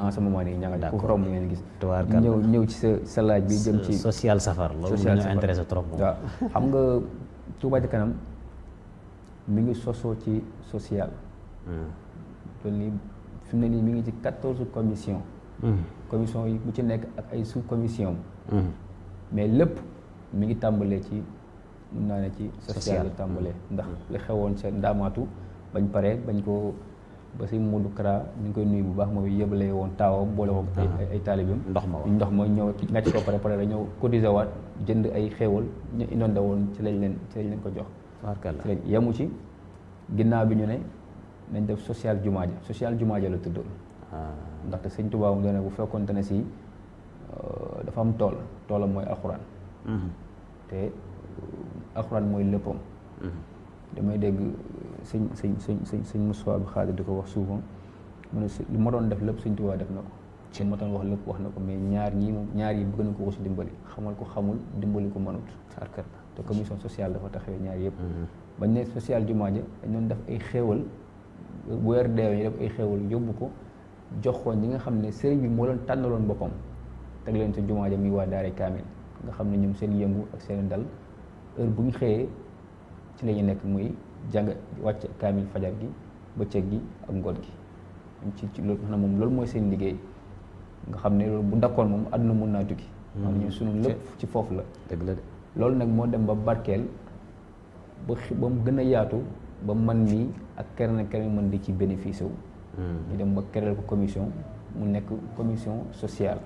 en ce moment nii ña nga ku romb ngeen gis. tubaarkalla ñëw ci sa laaj bi jëm ci social safar loolu ñu intéressé trop moom. waaw xam nga Touba Ca Kanam mi ngi sosoo ci social. loolu nii fi mu ne nii mi ngi ci 14 commission. commission yi bu ci nekk ak ay sous commission. mais lépp mi ngi tàmbalee ci mun naa ne ci social la tàmbalee ndax li xewoon sa ndaamaatu bañ paree bañ ko ba si Modou Kara ñu ngi koy nuyu bu baax mooy yëbalee woon taawam boole ko ay taalibam ndox ma ñëw ngàcc ko pare dañoo cotiser waat jënd ay xéewal ñu inondé woon ci lañ leen ko jox ci lañ yemu ci ginnaaw bi ñu ne nañ def social jumaa ja la tuddoon ndaxte sëñ Tuubaa mu doone bu fekkoonte ne si dafa am toolam mooy alxuraan te alxuraan mooy léppam damay dégg sëñ Moussa bi Xaadir di ko wax souvent mu ne li ma doon def lépp sëñ Tuubaa def na ko li ma doon wax lépp wax na ko mais ñaar yi bëgg na ko si dimbali xamal ko xamul dimbali ko mënut te commission sociale dafa taxawee ñaar yëpp bañ ne social jumaa ja dañ doon def ay xéewal bu weer deewee ñu def ay xéewal yóbbu ko jox ko ñi nga xam ne sëriñ bi moo leen tànnaloon boppam teg leen sa jumaa ja muy waa daare kaamil nga xam ne ñoom seen yëngu ak seen dal heure bu ñu xëyee ci la ñu nekk muy jàng wàcc kaamil fajar gi bëccëg gi ak ngoon gi ci loolu xam ne moom loolu mooy seen liggéey nga xam ne loolu bu dakkoon moom àdduna mun naa tukki xam ne sunu lépp ci foofu la dëgg la de loolu nag moo dem ba barkeel ba mu gën a yaatu ba man mii ak keneen mën di ci bénéfice wu ñu dem ba créer ko commission mu nekk commission sociale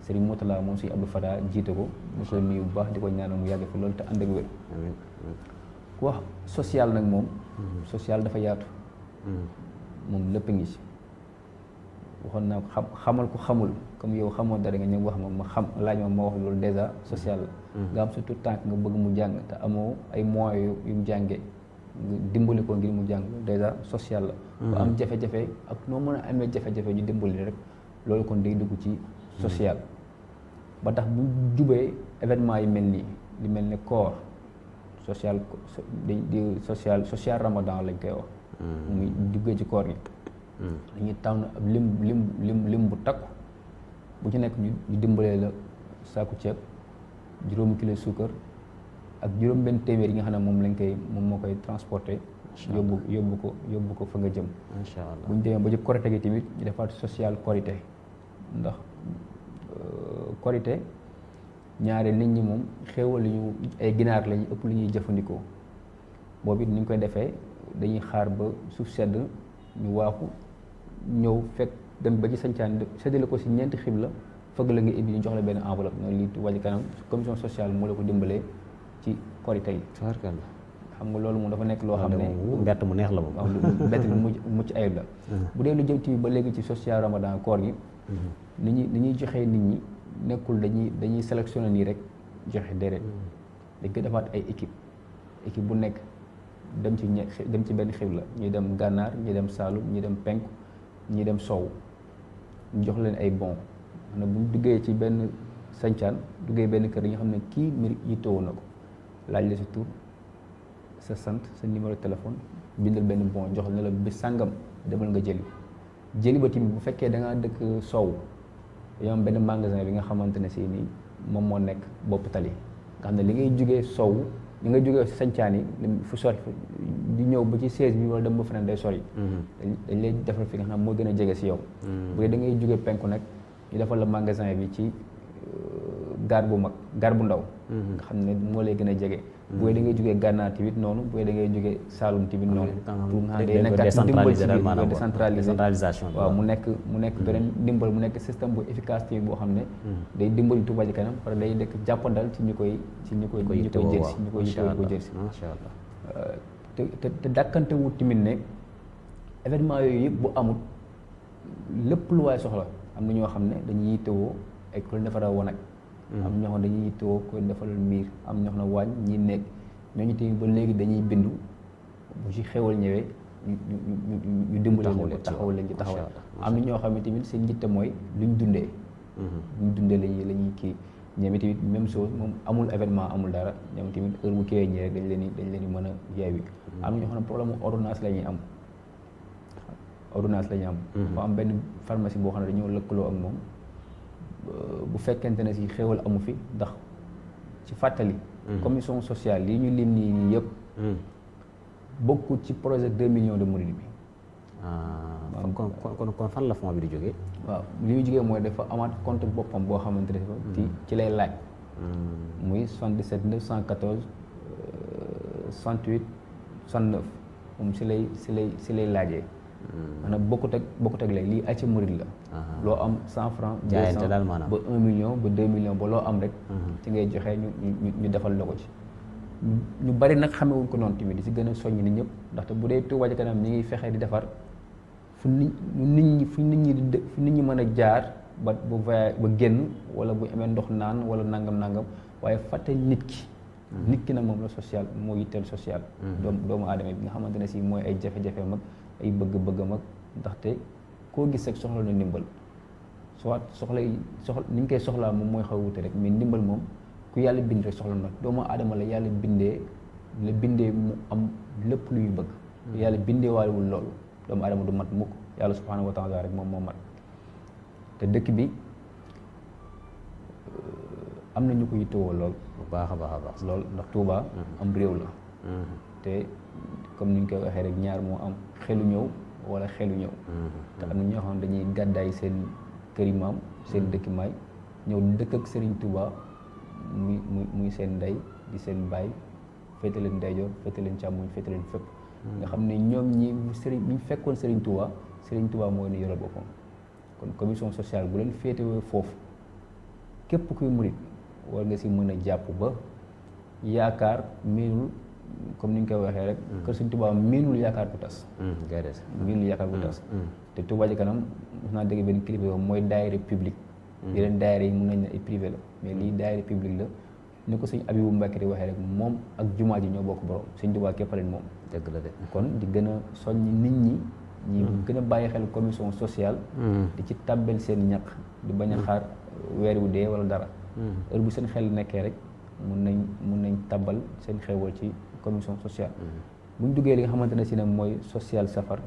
Serigne Moutala moom si Abdou Fada jiite ko ñu koy nuyu bu baax di ko ñaanal mu yàgg fi loolu te ànd ak wér ku wax social nag moom social dafa yaatu moom lépp ngi ci waxoon naa ko xamal ko xamul comme yow xamoo dara nga ñëw wax ma xam laaj ma wax loolu déjà social la nga am surtout tànk nga bëgg mu jàng te amoo ay moyens yu mu jàngee nga dimbali ko ngir mu jàng déjà social la bu am jafe-jafe ak noo mën a amee jafe-jafe ñu dimbali rek loolu kon day dugg ci social ba tax bu jubee événement yi mel nii li mel ne koor social social ramadan lañ koy wax muy duggee ci koor gi dañuy tànn ab lim bu takku bu ci nekk ñu dimbalee la saaku ceeb juróomi kilo suukar ak juróom benn téeméer yi nga xam ne moom moo koy transporté yóbbu ko fa nga jëm insha Allah bu ñu demee ba ci korite gi tamit ñu defaat social korite ndax korite ñaare nit ñi moom xéewal ñu ay ginaar lañu ëpp lu ñuy jëfandikoo boobu it ni ñu koy defee dañuy xaar ba suuf sedd ñu waaxu ñëw fekk dem ba ci sancaan seddale ko si ñeenti xibla fëgg la nga ibbi ñu jox la benn enveloppe noonu lii Touba Ca Kanam commission sociale moo la ko dimbalee ci korite yi xam nga loolu moom dafa nekk loo xam ne mbett mu neex la moom mbett lu mucc ayib la bu dee lu jëm ci ba léegi ci social ramadan koor gi ni ñuy joxee nit ñi nekkul dañuy sélectionné nii rek joxe déedéet dañ koy defaat ay équipe bu nekk dem ci benn xibla ñuy dem gànnaar ñuy dem Saalum ñuy dem penku ñuy dem sow ñu jox leen ay bon xam ne bu ñu duggee ci benn sancaan duggee benn kër yi nga xam ne kii mbir yittewoo na ko laaj la sa tur sa sant sa numéro téléphone bindal benn bon jox ne la bi sàngam demal nga jëli ba tamit bu fekkee da ngaa dëkk sow dañoo am benn magasin bi nga xamante ne si nii moom moo nekk bopp tali nga xam ne li ngay jógee sow li nga jógee sancaan yi fu sori di ñëw ba ci siège bi wala dem ba feneen day sori dañ lay defal fi nga xam moo gën a jege si yow bu dee da ngay jógee penku nag ñu defal la magasin bi ci gaar bu mag gaar bu ndaw nga xam ne moo lay gën a jege bu dee da ngay jógee gànnaar tamit noonu bu dee da ngay jógee Saalum tamit noonu pour nga xam ne day nekk dimbal ci biir décentralisation waaw mu nekk beneen dimbal mu nekk système bu efficace tamit boo xam ne day dimbali Touba Ca Kanam parce que day nekk jàppandal ci ñu koy jël si masha Allah te dàkkante wut tamit ne événement yooyu yëpp bu amul lépp lu waay soxla am na ñoo xam ne dañuy yittewoo ay ku leen defaral wanag am ñoo xam ne dañuy yittewoo ku leen defaral miir am ñoo xam ne waañ ñi nekk ñooñu tamit ba léegi dañuy bindu bu ci xewal ñëwee ñu dimbali leen taxawal leen ci taxawal am na ñoo xam ne tamit seen yitte mooy luñ dundee lañuy kii ñoom tamit même chose moom amul événement amul dara ñoom tamit heure bu kiiwee ñëwee dañ leen di mën a yeewi am na ñoo xam ne problème mu ordonnance la ñuy am ordonnance la ñu am. dafa am benn pharmacie boo xam ne dañoo lëkkaloo ak moom bu fekkente ne si xéewal amu fi ndax ci fàttali. commission sociale yi ñu lim nii yëpp. bokkul ci projet 2 millions de mourides bi. kon fan la fond bi di jógee. waaw li ñu jógee mooy dafa amaat compte boppam boo xamante ne ci lay laaj. muy 77 914 68 69 moom si lay laajee. maanaam bokkut ak lay lii acca murid la. loo am 100 francs. jaayante daal maanaam ba 1 million ba 2 millions ba loo am rek. ci ngay joxe ñu defal la ko ci. ñu bari nag xamewuñ ko noonu tamit di si gën a soññ nit ñëpp ndaxte bu dee Touba Ca Kanam ñi ngi fexe di defar fu nit ñi mën a jaar ba génn wala bu amee ndox naan wala nangam waaye fàtte nit ki. nit ki nag moom la social moo yitteel social. doomu aadama bi nga xamante ne si mooy ay jafe-jafe mag ay bëgg-bëgg mag ndaxte koo gis rek soxla na ndimbal soxla ni ñu koy soxlaa moom mooy xaw wute rek mais ndimbal moom ku yàlla bind rek soxla na doomu aadama la yàlla bindee mu am lépp luy bëgg. yàlla bindee waalewul loolu doomu aadama du mat mukk yàlla subhaanahu wa taala rek moom moo mat te dëkk bi am na ñu ko yittewoo lool. bu baax a baax lool ndax Touba am réew la. te comme ni ñu koy waxee rek ñaar moo am xelu ñëw wala xelu ñëw. te am na ñoo xam ne dañuy gàddaay seen këri maam seen dëkki maay ñëw dëkk ak Serigne Touba muy seen ndey di seen baay féete leen ndeyjoor féete leen càmmoñ féete leen fépp. nga xam ne ñoom ñi Serigne bi ñu fekkoon Serigne Touba mooy ni yoral boppam kon commission sociale bu leen féetewee foofu képp kuy murit war nga si mën a jàpp ba yaakaar miinul comme ni ñu koy waxee rek. kër Serigne Touba miinul yaakaar bu tas. miinul yaakaar bu tas. te Touba Ca Kanam mos naa dégg benn kilifa yow mooy daayira public. yeneen daayira yi mun nañ ne ay privé la mais lii daayira public la ni ko sëñ Abibu Mbàkke di waxee rek moom ak jumaa ji ñoo bokk borom Serigne Touba képp leen moom. dëgg la de kon di gën a soññ nit ñi. ñi gën a bàyyi xel commission sociale. di ci tàbbel seen ñaq di bañ a xaar weer wu dee wala dara. heure bu seen xel nekkee rek mun nañ tàbbal seen xewal ci commission sociale. bu ñu duggee li nga xamante ne si ne mooy social safar.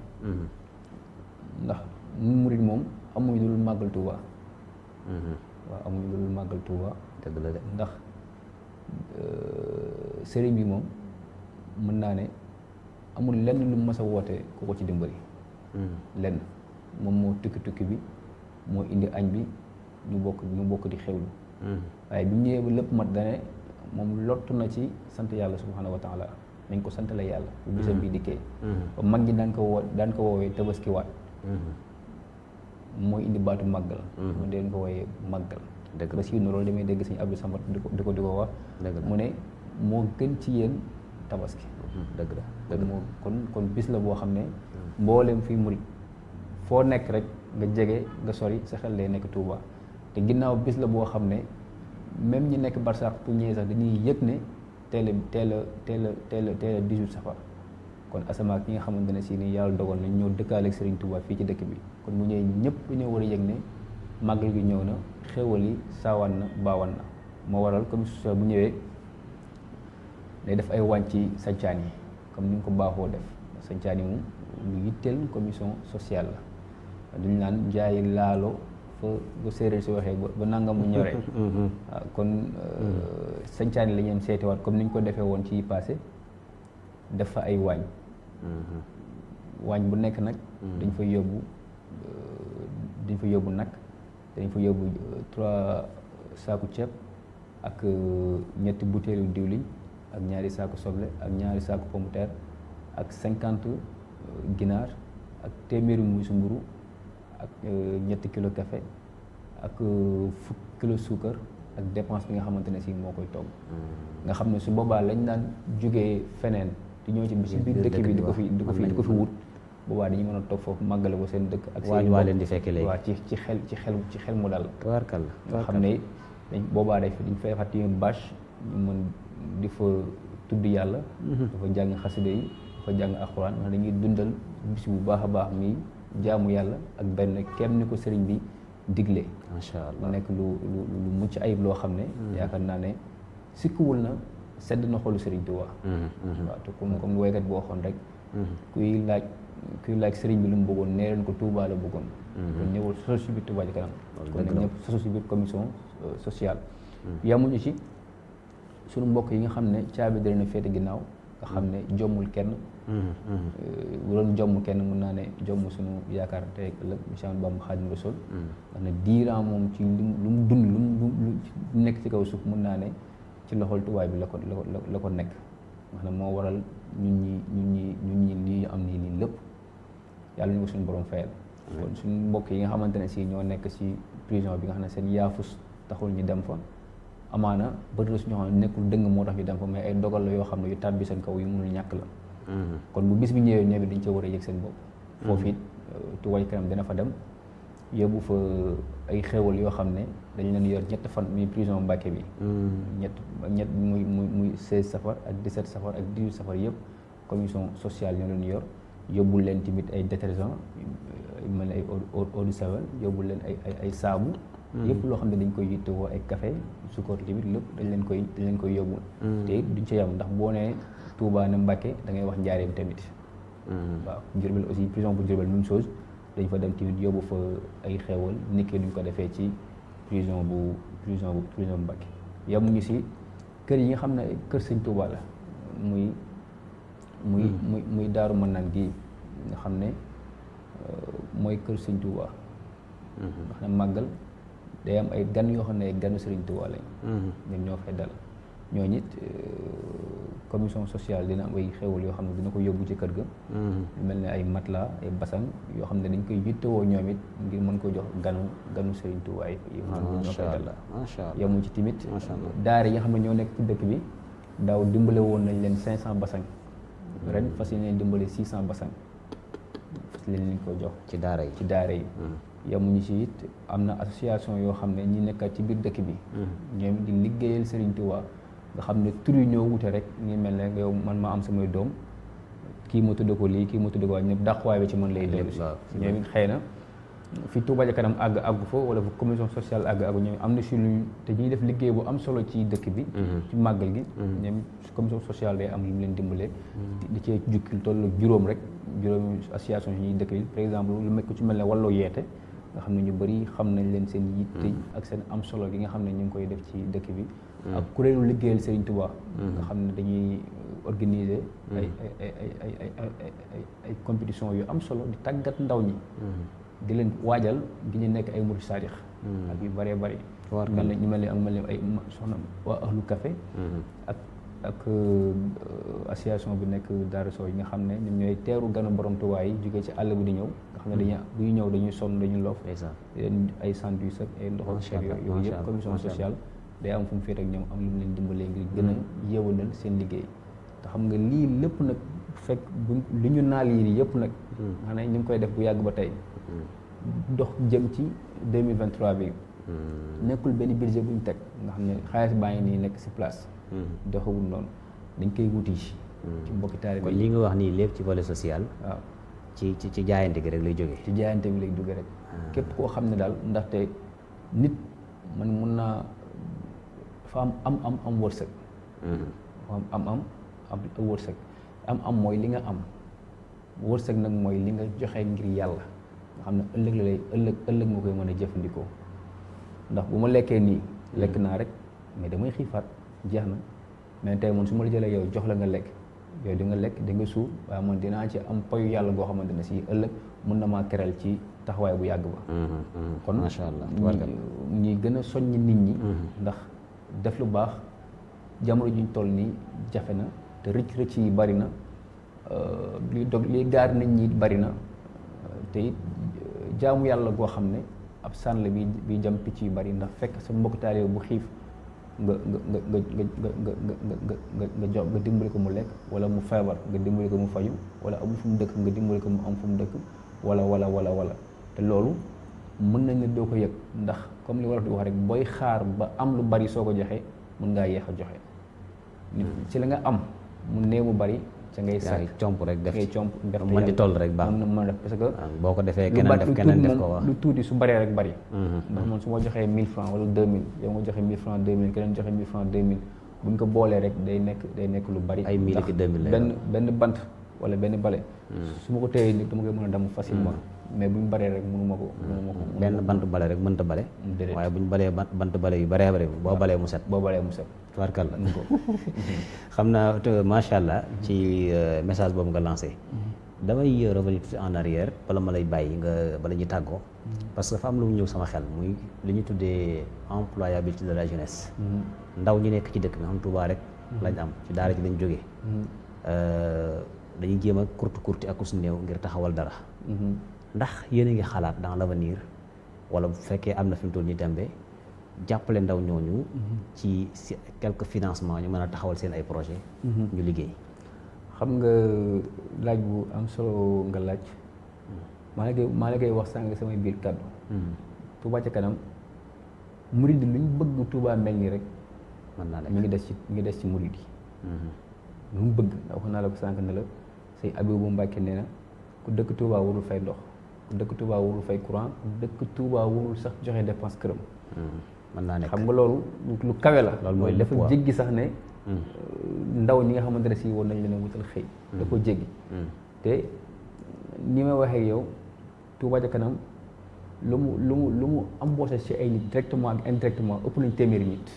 ndax ñun murid moom amuñu lu dul màggal Touba. waaw amuñu lu dul màggal Touba. dëgg la de ndax sëriñ bi moom mën naa ne amul lenn lu mu mës a woote ku ko ci dimbali. lenn moom moo tukki bi moo indi añ bi ñu bokk di xewlu. waaye bi ñëwee ba lépp mat dane moom lottu na ci sant yàlla subhaanahu wa taala nañ ko sant la yàlla bu bisam bi dikkee. ba mag ñi daan ko woowee tabaski waat. mooy indi baatu màggal. mu deen ko woowee màggal. ba siiw na loolu damay dégg sëñ Abdou Samad di ko wax. mu ne moo gën ci yéen tabaski. dëgg la kon bis la boo xam ne mbooleem fii murit foo nekk rek nga jege nga sori sa xel lay nekk Touba te ginnaaw bis la boo xam ne même ñi nekk barsax pour ñëwee sax dañuy yëg ne teel a 18 safar kon asamaa ki nga xamante ne si ni yàlla dogal nañ ñëw dëkkaaleeg Serigne Touba fii ci dëkk bi kon mu ñëwee ñëpp dañoo war a yëg ne màggal gi ñëw na xéwal yi saawaan na baawaan na moo waral commission sociale bu ñëwee day def ay wàññ ci sancaan yi comme ni nga ko baaxoo def sancaan yi moom lu yitteel commission sociale la duñ naan jaay laalo fa ba séeréer si waxee ba nangam mu ñoree waaw kon sancaan yi la ñuy seetiwaat comme ni ñu ko defee woon ci passé def fa ay waañ waañ bu nekk nag dañ fa yóbbu nag dañ fa yóbbu 3 saaku ceeb ak ñetti butéelu diwliñ ak ñaari saaku soble ak ñaari saaku pomme de terre ak 50 ginaar ak téeméeri muusu mburu ak ñetti kilo café ak fukk kilo suukar ak dépense bi nga xamante ne si moo koy togg nga xam ne su boobaa lañ daan jógee feneen di ñëw ci biir dëkk bi di ko fi wut boobaa dañuy mën a toog foofu màggale ko seen dëkk ak seen waa leen di fekke léegi waaw ci xel mu dal tabaarkalla nga xam ne boobaa dañ fay fàtte ñu bâche ñu mën di fa tudd yàlla dafa jàng xasida yi dafa jàng alxuraan nga dañuy dundal bis bu baax a baax mi jaamu yàlla ak benn kenn ni ko sëriñ bi digle macha allah mu nekk lu mucc ayib loo xam ne yaakaar naa ne sikkuwul na sedd na xolu sëriñ Tuubaa waaw te comme lu woykat boo waxoon rek kuy laaj kuy laaj sëriñ bi lu mu bëggoon nee leen ko Touba la bëggoon. kon ñëwul sosu si biir Touba Ca Kanam. kon nag ñëpp sosu si biir commission sociale. yamuñu ci suñu mbokk yi nga xam ne caabi dina féete ginnaaw nga xam ne jommul kenn. bu doon jomm kenn mën naa ne jomm suñu yaakaar tey ëllëg Cheikh Ahmadou Bamba Xaadimu Rasuul. ndax ne diiran moom ci lu mu dund lu nekk ci kaw suuf mën naa ne ci loxol tubaab bi la ko nekk. wax na moo waral ñun ñi lii am nii lépp yàlla ñu ko suñu borom fayal. kon suñu mbokk yi nga xamante ne si ñoo nekk si prison bi nga xam ne seen yaafus taxul ñu dem fa amaana bëri na suñu xam ne nekkul dëng moo tax ñu dem fa mais ay dogal la yoo xam ne yu tàbbi seen kaw yu mënul ñàkk la. kon bu bis bi ñëwee ñoom dañ ca war a yëg seen bopp. foofu it Touba Ca Kanam dina fa dem yóbbu fa ay xéewal yoo xam ne dañ leen yor ñett fan muy prison Mbàkke bi. ñett muy 16 safar ak 17 safar ak 18 safar yëpp commission sociale ñoo leen yor yóbbul leen tamit ay détergent mel ne ay eau de Javel yóbbul leen ay saabu. yëpp loo xam ne dañ koy yittewoo ay café suukar tamit lépp dañ leen koy yóbbul. te it duñ ca yam ndax boo nee Touba ne Mbàkke da ngay wax Njaaréem tamit. waaw Jurbel aussi prison bu Jurbel même chose dañ fa dem tamit yóbbu fa ay xeewal nekkee duñ ko defee ci prison bu Mbàkke yamuñu si kër yi nga xam ne kër Sëñ Touba la muy Daaru Manaan gi nga xam ne mooy kër Sëñ Touba. nga xam ne màggal day am ay gan yoo xam ne ay ganu Sëriñ Touba lañ. ñoom ñoo fay dal ñooñu it commission sociale dina am ay xewal yoo xam ne dina ko yóbbu ci kër ga. lu mel ne ay matelas ay basan yoo xam ne dañ koy yittewoo ñoom it ngir mën ko jox ganu Sëriñ Touba yi. ñoo fay dal yamu ci timit daara yi nga xam ne ñoo nekk ci dëkk bi daaw dimbale woon nañ leen 500 basan ren fas yéene dimbale 600 basan fas leen ko jox ci daara yi yamuñu ci it am na association yoo xam ne ñi nekkat ci biir dëkk bi ñoom di liggéeyal Serigne Touba nga xam ne tur yi ñoo wute rek ngi mel ne yow man maa am samay doom kii ma tudd ko lii kii ma tudd ko waa ñëpp dàquwaay bi ci mën lay dellu si ñoom it xëy na fi Touba Ca Kanam àggu fa wala fu commission sociale àggu ñoom am na si luñ te ñuy def liggéey bu am solo ci dëkk bi ci màggal gi ñoom commission sociale day am lu mu leen dimbalee di cee jukkil tollu juróomi association yi ñuy dëkk bi par exemple lu mekk ci mel ne Wallu Yeete nga xam ne ñu bëri xam nañ leen seen yitte ak seen am solo gi nga xam ne ñu ngi koy def ci dëkk bi ak kuréelu liggéeyal Serigne Touba nga xam ne dañuy organiser ay compétition yu am solo di tàggat ndaw ñi di leen waajal gi ñu nekk ay murid saadix ak yu bëree bëri ñu mel ne ay soxna waa ahlu café ak association bi nekk Daara Sow yi nga xam ne ñoom ñooy teeru ganu borom Touba yi jógee ci àll bi di ñëw nga xam ne bu ñu ñëw dañuy sonn dañuy loof leen ay sandwich ak ay ndox ak cher yooyu yëpp commission sociale day am fu mu féet ak ñoom am lu mu leen dimbalee ngir gën a yéwanal seen liggéey te xam nga lii lépp nag fekk li ñu naal yi yëpp nag xam ne ñu ngi koy def bu yàgg ba tey dox jëm ci 2023 bi nekkul benn budget bu ñu teg nga xam ne xaalis baa ngi nii nekk si place doxewul noonu dañ koy wuti ci mbokki taalibe kon li nga wax nii lépp ci volet social waaw ci jaayante gi rek lay jógee ci jaayante bi lay duggee rek képp koo xam ne daal ndaxte nit man mun naa dafa am wërsëg am wërsëg am mooy li nga am wërsëg nag mooy li nga joxe ngir yàlla nga xam ne ëllëg nga koy mën a jëfandikoo ndax bu ma lekkee nii lekk naa rek mais damay xiifaat jeex na mais tey man su ma la jëlee yow jox la nga lekk yow di nga lekk di nga suur waaye man dinaa ci am payu yàlla goo xamante ne si ëllëg mën na maa keral ci taxawaay bu yàgg ba kon macha allah ñi gën a soññ nit ñi ndax def lu baax jamono juñ toll nii jafe na te rëcc yi bari na liy gaar nit ñi bari na te it jaamu yàlla goo xam ne ab sànn la bi jam picc yu bari ndax fekk sa mbokk taalibe bu xiif nga jox nga dimbali ko mu lekk wala mu feebar nga dimbali ko mu faju wala amul fu mu dëkk nga dimbali ko mu am fu mu dëkk wala te loolu mën nañ ne doo ko yëg ndax comme li wolof di wax rek booy xaar ba am lu bari soo ko joxe mën ngaa yéex a joxe nit ci la nga am mu néew mu bari ca ngay sàkk comp rek def ngay comp mën di toll rek baax mën na def parce que boo ko defee keneen def ko wax lu tuuti su baree rek bari ndax man su ma joxee 1000 francs wala 2000 yow nga joxe 1000 francs 2000 keneen joxe 1000 francs 2000 buñ ko boolee rek day nekk lu bari ay 1000 ak 2000 benn bant wala benn bale su ma ko téyee nit dama koy mën a damm facilement. mais bu ñu baree rek mënu ma ko. benn bant bale rek mënta bale. waaye bu ñu balee bant bale yu baree bare boo balee mu set. tubaarkalla xam naa macha allah ci message boobu nga lancé. damay revenir tout en arrière bala ma lay bàyyi nga bala ñuy tàggoo. parce que dafa am lu mu ñëw sama xel muy li ñu tuddee employabilité de la jeunesse. ndaw ñi nekk ci dëkk bi xam Touba rek. lañ am ci daara ji lañ jógee. dañuy jéem a kurti ak su néew ngir taxawal dara. ndax yéen a ngi xalaat dans l'avenir wala bu fekkee am na fi mu toll nii tembe jàppale ndaw ñooñu. ci quelques financements ñu mën a taxawal seen ay projets. ñu liggéey. xam nga laaj bu am solo nga laaj. maa la koy wax sànq samay biir kàddu. Touba ca kanam murid lu ñu bëgg Touba mel nii rek. mën naa mi ngi des ci murid yi. lu mu bëgg ndax wax naa la ko sànq ne la say Abibu Mbàkke nee na ku dëkk Touba warul fay ndox ku dëkk Touba warul fay courant ku dëkk Touba warul sax joxe dépense këram. mën naa nekk xam nga loolu lu kawe la. loolu mooy lépp dafa jéggi sax ne. ndaw ñi nga xamante ne si woon nañ leen a wutal xëy. da ko jéggi. te ni may waxee yow Touba ca kanam lu mu embauché ci ay nit directement ak indirectement ëpp nañ téeméeri nit.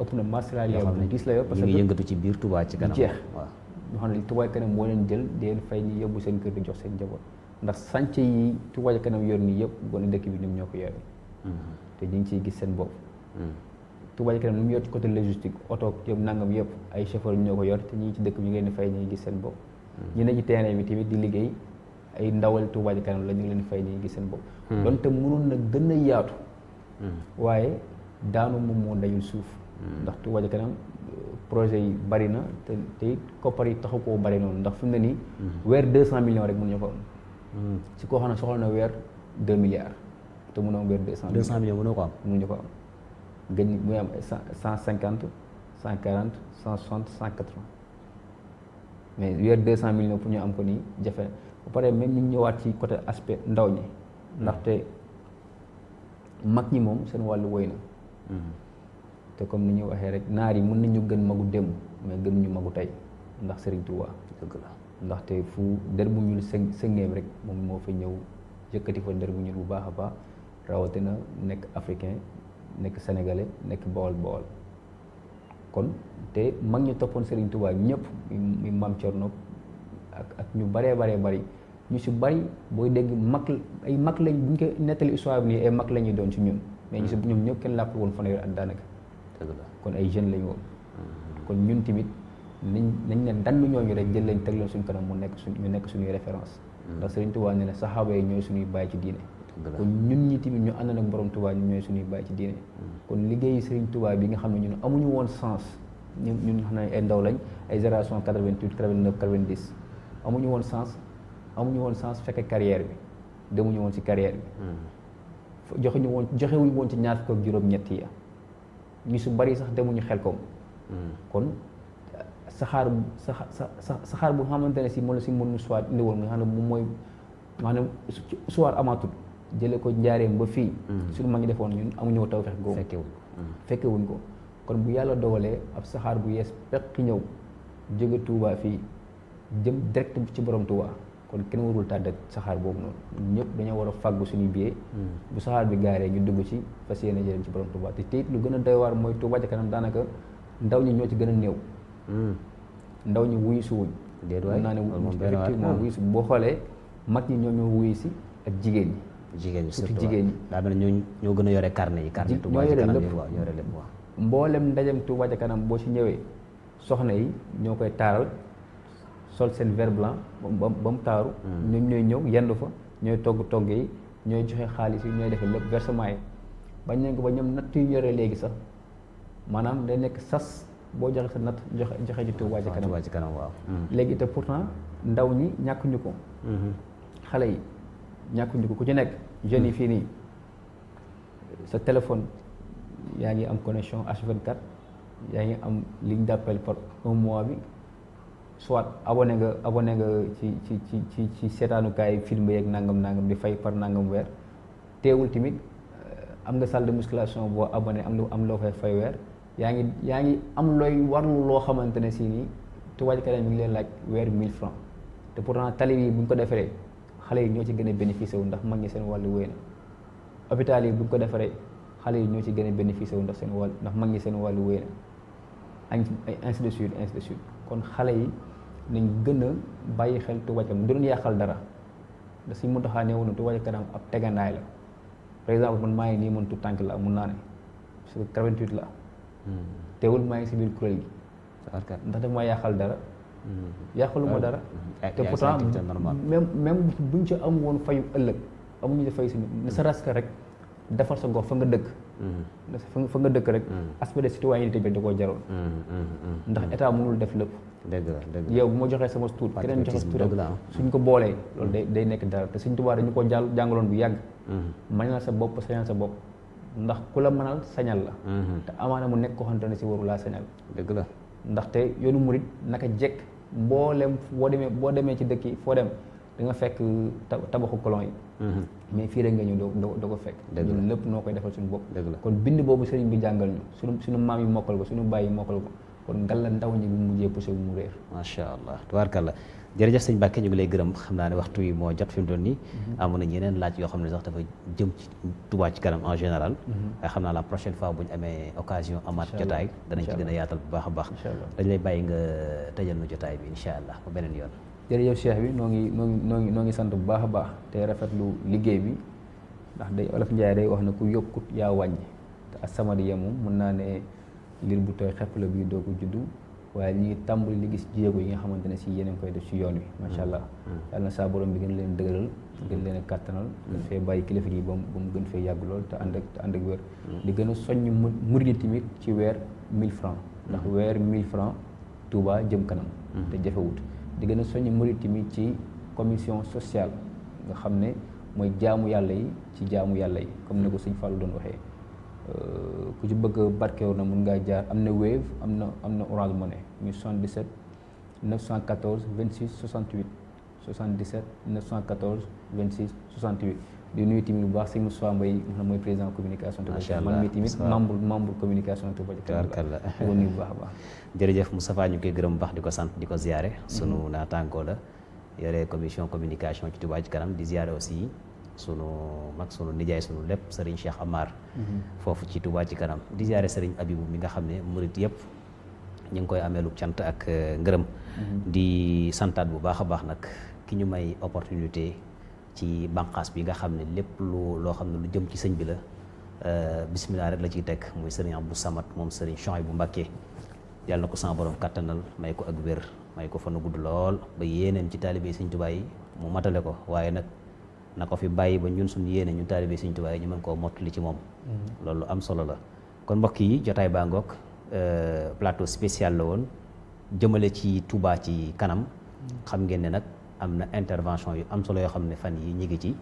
ëpp na masalaalia bu gis la yow parce que ñu ngi yëngatu ci biir Touba ci kanam jeex waaw ñoo xam ne Touba ca kanam moo leen jël di leen fay ñi yóbbu seen kër di jox seen njaboot ndax sànce yi Touba ca kanam yor nii yëpp gone dëkk bi ñoom ñoo ko yore. te ñu ngi ciy gis seen bopp. Touba ca kanam lu mu yor ci côté logistique oto yëpp nangam yëpp ay chauffeur ñoo ko yor te ñi ci dëkk bi ñu ngi leen di fay ñu ngi gis seen bopp. ñu ne ci terrain bi tamit di liggéey ay ndawal Touba ca kanam la ñu ngi leen di fay ñu ngi gis seen bopp. donte mënoon na gën a yaatu. waaye daanu moom moo dajul suuf. ndax Touba ca kanam projet yi bari na te it koppar yi taxu koo bari noonu ndax fi mu ne nii. weer 200 millions rek mënuñu ko am. ci koo xam ne soxla na weer 2 milliards te mënoo am weer 200 millions. 200 millions mënoo ko am. mënuñu ko am gën muy am 150 140 160 180 mais weer 200 millions pour ñu am ko nii jafe ba pare même ñu ñëwaat ci côté aspect ndaw ñi. ndaxte mag ñi moom seen wàllu woy na. te comme ni ñu waxee rek naar yi mën nañu gën magu démb mais gën ñu magu tey ndax Serigne Touba dëgg la ndaxte fu der bu ñuul sëngeem rek moom moo fa ñëw yëkkati fa der bu ñuul bu baax a baax rawatina nekk africain nekk sénégalais nekk bawol kon te mag ñu toppoon Serigne Touba ñëpp muy Maam Cerno ak ñu baree bari ñu si bari booy dégg ay mag lañ bu ñu ko nettali histoire bi nii ay mag la ñuy doon ci ñun mais ñu si ñoom ñëpp kenn làpp woon fanweeri at daanaka. kon ay jeunes lañu woon. kon ñun tamit nañ ne dandu ñooñu rek jël leen teg leen suñ kanam ñu nekk suñuy référence ndax Serigne Touba ne saxaaba yi ñooy suñuy bàyyi ci diine. kon ñun ñi tamit ñu ànd ak borom Touba ñu ñooy suñuy bàyyi ci diine. kon liggéeyi Serigne Touba bi nga xam ne ñun amuñu woon sens ñun xam ne ay ndaw lañ ay génération 88 89 90 amuñu woon sens fekke carrière bi demuñu woon ci carrière bi. joxewuñu woon ci ñaar fukk ak juróom-ñett ya ñu su bari sax demuñu Xelkom. kon saxaar bu xamante ne si moom la si mën soit indi woon nga xam ne moom mooy maanaam soit amatul jële ko njaareem ba fii. suñu mag ñi defoon ñun amuñu taw fex googu fekkewuñ ko kon bu yàlla dogalee ab saxaar bu yees peq ñëw jóge Touba fii jëm direct ci borom Touba kon kenn warul tàdde saxaar boobu noonu ñëpp dañoo war a fàggu suñu billet. bu saxaar bi gaaree ñu dugg ci fas yéene jëleen ci borom Touba te it lu gën a doy waar mooy Touba ca kanam daanaka ndaw ñi ñoo ci gën a néew. ndaw ñi wuyu si wuñ. déedéet waay naa ne effectivement wuyu si boo xoolee mag ñi ñoo wuyu si ak jigéen ñi. jigéen ñi surtout jigéen ñi. daa mel ne ñoo gën a yore carnet yi. carnet Touba ca kanam yi waaw yore lépp waaw. mboolem ndajem Touba ca kanam boo ci ñëwee soxna yi ñoo koy taaral sol seen vert blanc ba mu taaru. ñoom ñooy ñëw yendu fa ñooy togg yi ñooy joxe xaalis yi ñooy defee lépp versement yi bañ nañ ko ba ñoom natt yu ñoree léegi sax maanaam day nekk sas boo joxe sa natt joxe ci Touba ca kanam waaw. léegi te pourtant ndaw ñi ñàkkuñu ko. xale yi ñàkkuñu ko ku ci nekk jeunes yi fii nii sa téléphone yaa ngi am connexion H24 yaa ngi am ligne d'appel par un mois bi soit abonné nga ci seetaanukaay film yeeg nangam di fay par nangam weer teewul tamit am nga salle de musculation boo abonné am loo fay weer yaa ngi am looy warlu loo xamante ne si nii Touba Ca Kanam mi ngi leen laaj weer 1000 francs te pourtant tali yi bu ñu ko defaree xale yi ñoo ci gën a bénéficié wu ndax mag ñi seen wàllu wéy na hôpital yi bu ñu ko defaree xale yi ñoo ci gën a bénéficié wu ndax mag ñi seen wàllu wéy na ainsi de suite kon xale yi nañ gën a bàyyi xel Touba Ca Kanam du doon yàqal dara da suñ mu taxaa ne woon Touba Ca Kanam ab tegandaay la par exemple man maa ngi nii mën tu tànk la mun naa ne parce que 88 la teewul maa ngi si biir kuréel gi ndax daf maa yàqal dara yàqaluma dara te pourtant même buñ ci am woon fayu ëllëg amuñu def fay si ne sa raska rek defar sa gox fa nga dëkk fa nga dëkk rek aspect de citoyenneté bi da koo jaroon ndax état mënul def lépp yow bu ma joxee sama tuut keneen joxe tuutam suñ ko boolee loolu day nekk dara te Sëñ Tuubaa dañu ko jàngaloon bu yàgg mënal sa bopp sañal sa bopp ndax ku la mënal sañal la te amaana mu nekk ko xamante ne si waru laa sañal dëgg la ndaxte yoonu murit naka jekk mboolem boo demee ci dëkk yi foo dem da nga fekk tabaxu colon yi mais fii rek nga ñëw doo ko fekk ñun lépp noo koy defal suñu bopp kon bind boobu sëriñ bi jàngal ñu suñu maam yi mokkal ko suñu baay yi mokkal ko kon ngal la ndaw ñi bi mujjee poussé mu réer macha allah tubaarkàlla jërëjëf sëñ Mbàkke ñu ngi lay gërëm xam naa ne waxtu yi moo jot fi mu toll nii amoon nañ yeneen laaj yoo xam ne sax dafa jëm ci Touba Ca Kanam en général waaye xam naa la prochaine fois bu ñu amee occasion amaat jotaay danañ ci gën a yaatal bu baax a baax dañ lay bàyyi nga tëjal nu jotaay bi incha allah ba beneen yoon jërëjëf Cheikh bi noo ngi sant bu baax a baax te rafetlu liggéey bi ndax day Olof Njaay day wax ne ku yokkut yaa wàññi te As-Samadiyya moom mën naa ne liir bu tooy xepp la bii doo ko juddu waaye ñu ngi tàmbali li gis jéego yi nga xamante ne si yéen koy def si yoon wi macha allah yàlla na saa borom bi gën leen dëgëral gën leen a kàttanal gën fee bàyyi kilifa yi ba mu gën fee yàgg lool te ànd ak wér di gën a soññ murid tamit ci weer 1000 francs ndax weer 1000 francs Touba jëm kanam te jafewut di gën a soññ murid tamit ci commission sociale nga xam ne mooy jaamu yàlla yi ci jaamu yàlla yi comme ne ko sëñ Fallou doon waxee ku ci bëgg barkeewu na mun ngaa jaar am na Wave am na Orange Money muy 77 914 26 68 77 914 26 68 di nuyu tamit bu baax sëñ Moussa Mbaye nga xam mooy président communication Touba Ca Kanam man mi tamit membre communication Touba Ca Kanam la ko nuyu bu baax a baax jërëjëf Moustapha ñu koy gërëm baax di ko sant di ko ziare sunu naataangoo la yore commission communication ci Touba Ca Kanam di ziare aussi sunu mag sunu nijaay sunu lépp Serigne Cheikh Amar foofu ci Touba Ca Kanam di ziare Serigne Abibou mi nga xam ne murit yëpp ñu ngi koy ameelu cant ak ngërëm di santaat bu baax a baax nag ki ñu may opportunité ci banqaas bi nga xam ne lépp loo xam ne lu jëm ci sëñ bi la bismillah rek la ciy teg muy Serigne Abdou Samad moom Serigne Chouaïbou Mbacké yàlla na ko sama borom kattanal may ko ak wér may ko fan gudd lool ba yéeneen ci taalibe Sëñ Tuubaa yi mu matale ko waaye nag na ko fi bàyyi ba ñun suñu yéene ñu taalibe Sëñ Tuubaa yi ñu mën koo mottali ci moom loolu am solo la kon mbokk yi jotaay baa ngoog plateau spécial la woon jëmale ci Touba Ca Kanam xam ngeen ne nag am na intervention yu am solo yoo xam ne fan yi ñi ngi ci